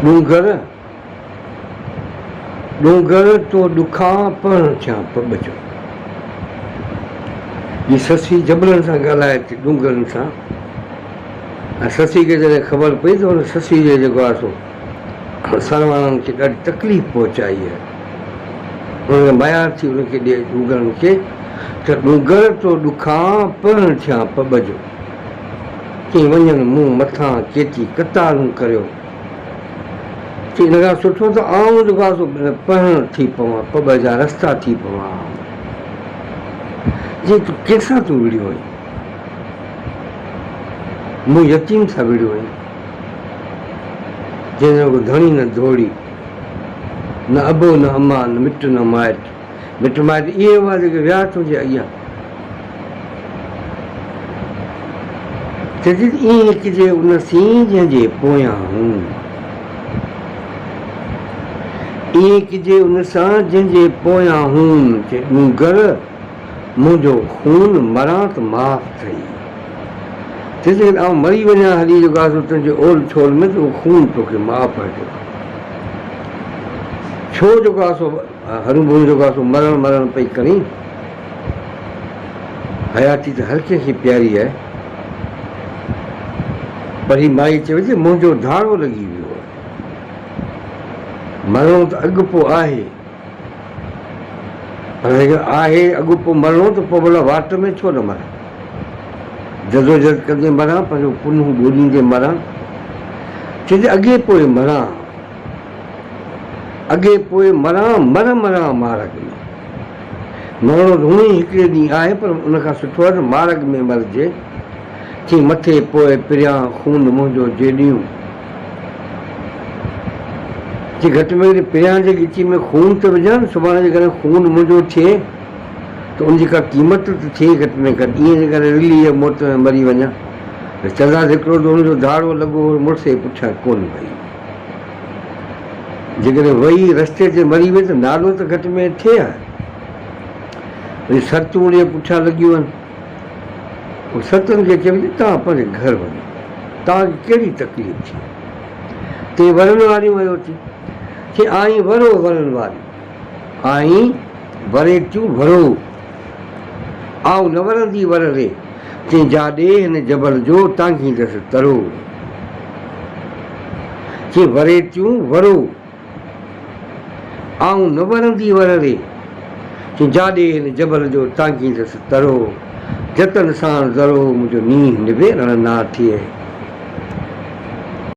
ڏونگر، ڏونگر تو ڏکان پهڻ ٿيان پٻ جو. هي سسي جبلن سان ڳالهائي ٿي ڏونگرن سان ۽ سسي کي جڏهن خبر پئي ته هن سسي جي جيڪو آهي سو سرواڻن کي ڏاڍي تڪليف پهچائي آهي. هن کي ميار ٿي ان کي ڏي ڏونگرن کي ته ڏونگر تو ڏکان پهڻ ٿيان پٻ جو. ڪي وڃن مون مٿان ڪيتي قطارون ڪريو. چي ان کان سٺو ته آئون جيڪو آهي سو پهڻ ٿي پوان، پٻ جا رستا ٿي پوان. چي تون ڪنهن سان تون وڙهيو آهين؟ مون يتيم سان وڙهيو آهين، جنهن جو ڪو ڌڻي نه ڌوڙي، نه ابو نه امان، نه مٽ نه مائٽ. مٽ مائٽ اهي هئا جيڪي ويا تنهنجي اڳيان. چئجي ته ائين لکجي ان سين جنهن جي پويان هون. ائين ڪجي ان سان جنهن جي پويان هون. چي ڏونگر منهنجو خون مران ته معاف ٿئي. چئجي جيڪڏهن آئون مري وڃان هلي جو گاسو تنهنجي اول ڇول ۾ ته اهو خون توکي معاف هجي. ڇو جو گاسو هرون ڀرون جو گاسو مرڻ مرڻ پئي ڪرين. حياتي ته هر ڪنهن کي پياري آهي. پر هي مائي چوي ٿي منهنجو ڌاڙو لڳي ويو آهي. مرڻو ته اڳ پوء آهي. پر جيڪڏهن آهي اڳ پوء مرڻو ته پوء ڀلا واٽ ۾ ڇو نه مران. جدوجهد ڪندي مران، پنهنجو پنهون ڳوليندي مران. چئي ٿي اڳي پوء مران. اڳي پوء مران، مر مران مارڳ ۾. مرڻو ته هونئن ئي هڪڙي ڏينهن آهي پر ان کان سٺو آهي ته مارڳ ۾ مرجي. ٿي مٿي پوء پريان خون منهنجو جيڏيون. جي گهٽ ۾ گهٽ پريان جي ڳچي ۾ خون ته وجهان، سڀاڻي جيڪڏهن خون منهنجو ٿئي ته ان جي ڪا قيمت ته ٿئي گهٽ ۾ گهٽ. ائين جيڪڏهن رليء موت ۾ مري وڃان ته چنداس هڪڙو ته هن جو ڌاڙو لڳو هو مڙس جي پٺيان ڪونه وئي. جيڪڏهن وئي رستي تي مري وئي ته نالو ته گهٽ ۾ گهٽ ٿئي ها. وري سرتون ان جي پٺيان لڳيون آهن. پوء سرتن کي چيو ته توهان پنهنجي گهر وڃو. توهان کي ڪهڙي تڪليف ٿي؟ تي ورن واريون ويو ٿي. چي آئين ورو ورن واريون. آئين وريتيون ورو. آئون نه ورندي ور ري. چي جا ڏي هن جبل جو تانگهيندس ترو. چي وريتيون ورو. آئون نه ورندي ور ري. چي جا ڏي هن جبل جو تانگهيندس ترو. جتن ساڻ ذرو منهنجو نينهن نبيرڻ نه ٿئي.